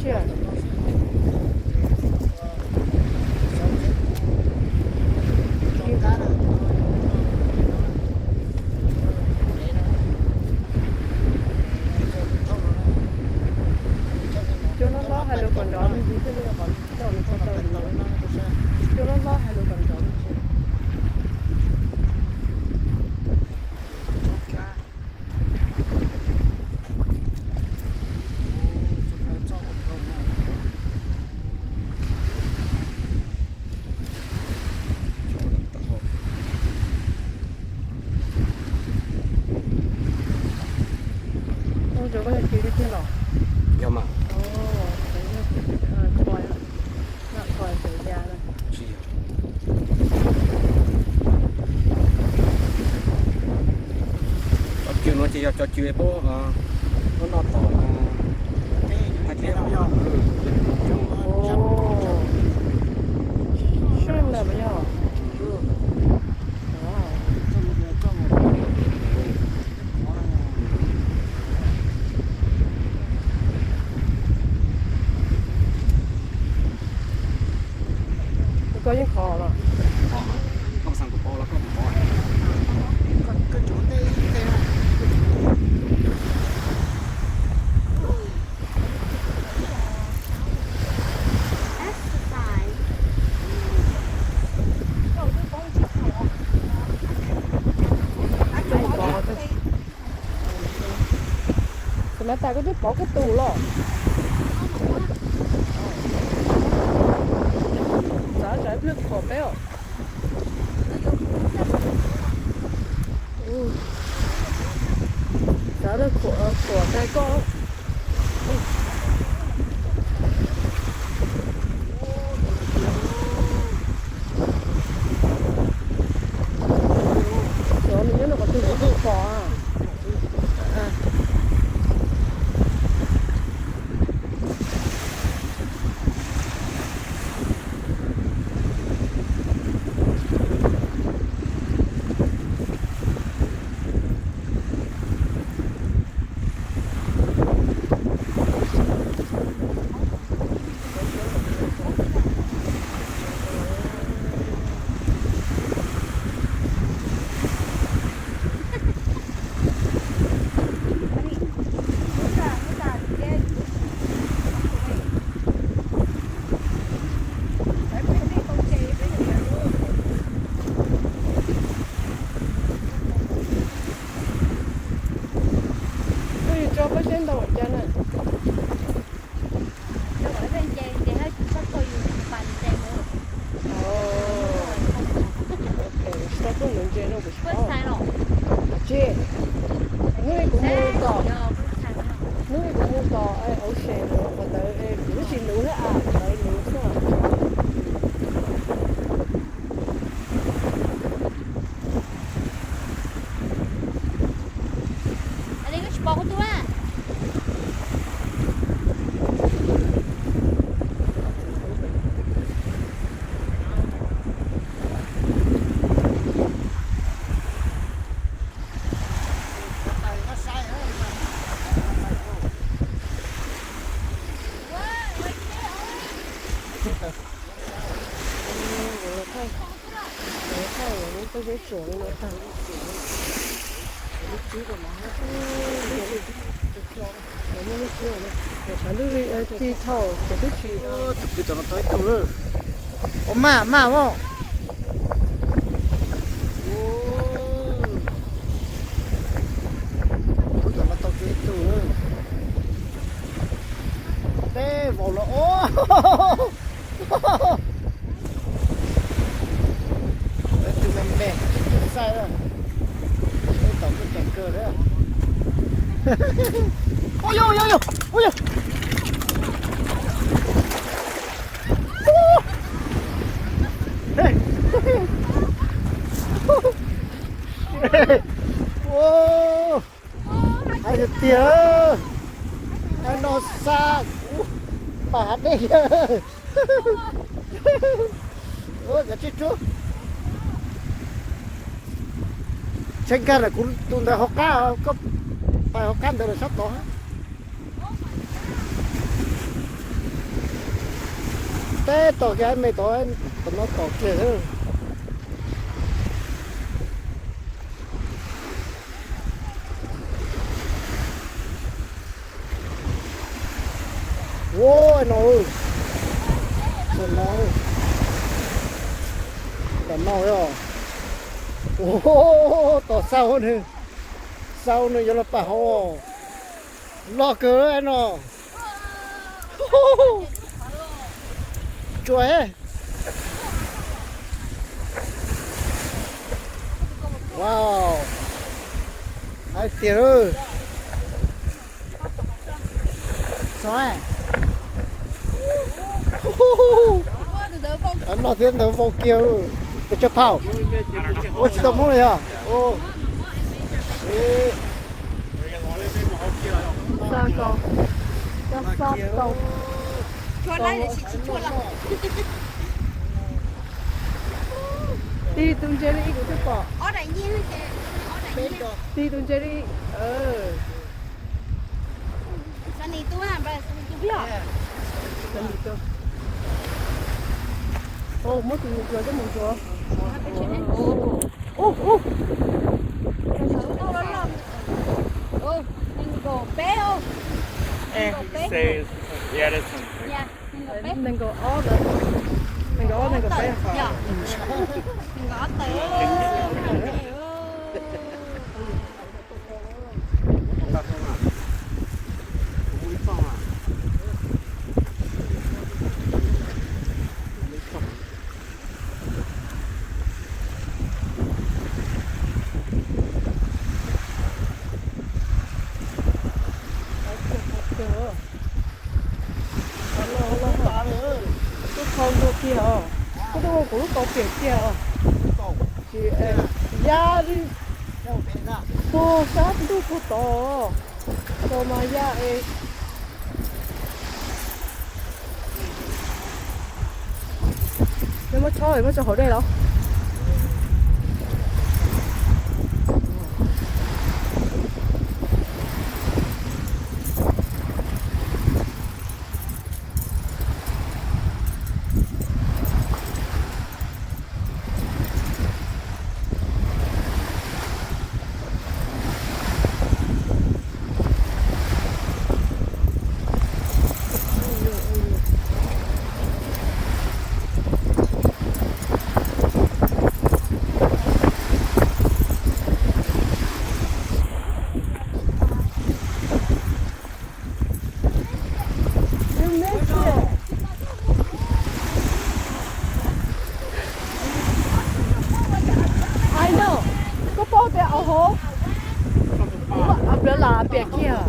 Tsiaj. Cua hlob hlob hais lus kom nrov me ntsis thiaj li qhov tau nws tau tau. Cua hlob hlob hais lus kom nrov me ntsis. Ub, cov koj yog cia li tiag los? Yog mas. Ub, cov yog, ua, noj kho cov ya na. Tsis yog. Cov cw no ces yog cov cw puab, puab noj tom hais tias. Ub, sab na puas yog? Koj yeej khov los? Samantha, koj twb pov koj tus los? Txav tsam ib pliag khuam peb os. Txav khuam, khuam tag koj. Cov nws nyob no qhov twg kuv twb pom. Twb yog tso peb saib ntau ua cas na. Tsis tau tuaj ntawm ntses no kuv tsis paub. Tsis, hnub ib kuv mus tom, hnub ib kuv mus tom ocean qhov ntawd kuv twb tsis nuv thiab, lawv nuv xwb. Thaij lub tsuab no tag. Muaj lub tsuab, ci thauj ces twb tsis. Tus kwv tau ib tug lawm. Ua maj maj os. Kuv tau ib tug lawm. Teb vau los os. Tus me me, tus xaij na. Ib tau kuj ceev kawg na. Ua yog, ua yog, ua yog. Hais tiag tiag, hais no xa kuv pam hav dej. Ua, cov tsib rub. Tshee nkag lawm kuv tus ntawd hauv qab, koj pais hauv qab ntawd lawm sab tod. Tom kiag me tom, tom no tom kiag. Ua no, tom no, tom no os. Tom xau nws, xau nws yuav los pam hauv. Loj kawg no. Tsuas. Wow. Hais tiag. Xov. Noj thiab ntawd vau kiag. Pes tsawg phau? Ua tsis tau Hmoob li yog. Tig tus ntses li ib, kuv twb pom. Tig tus ntses li. Muab tus ntsuag coj mus ntsuag. Nees nkaum ob, nees nkaum ob, nees nkaum peb. Lub qhov ntuag kiag os, koj tuaj ua kuv lub qhov piam kiag os. Tsis ya li, puag sab ntuj puag tod, tod mas ya es. Nws muab chob, muab tso hauv dej los. Ai no, koj paub tias au hauv, au plaws lam piam kiag.